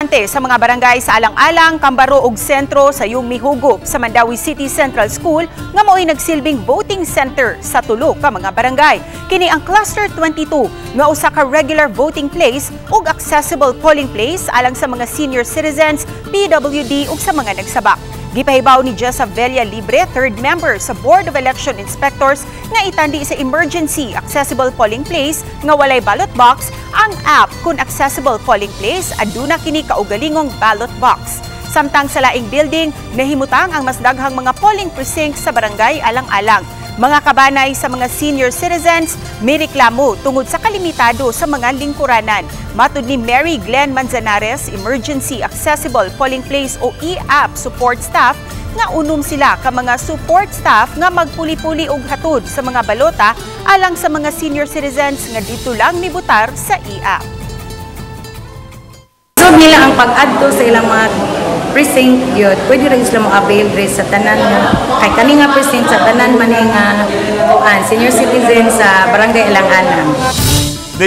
Sa mga barangay sa Alang-Alang, Cambaro ug Sentro sa yung mihugob sa Mandaue City Central School nga mao'y nagsilbing voting center sa tulo ka mga barangay. Kini ang Cluster 22 nga usa ka regular voting place ug accessible polling place alang sa mga senior citizens, PWD ug sa mga nagsabak. Gipahibaw ni Jessa Vella Libre, third member sa Board of Election Inspectors, nga itandi sa emergency accessible polling place nga walay ballot box ang app kung accessible polling place aduna kini kaugalingong ballot box. Samtang sa laing building, nahimutang ang mas daghang mga polling precinct sa barangay Alang-Alang. Mga kabanay sa mga senior citizens, may reklamo tungod sa kalimitado sa mga lingkuranan. Matud ni Mary Glenn Manzanares, Emergency Accessible Polling Place o EAPP support staff, nga unom sila ka mga support staff nga magpuli-puli og hatod sa mga balota alang sa mga senior citizens nga dito lang mibutar sa EAPP. So nila ang pag-adto sa ilang mga precinct yun, pwede rin sila mo-avail diri sa tanan nga kay kani nga precinct sa tanan man nga kuan senior citizen sa Barangay Alang-Alang.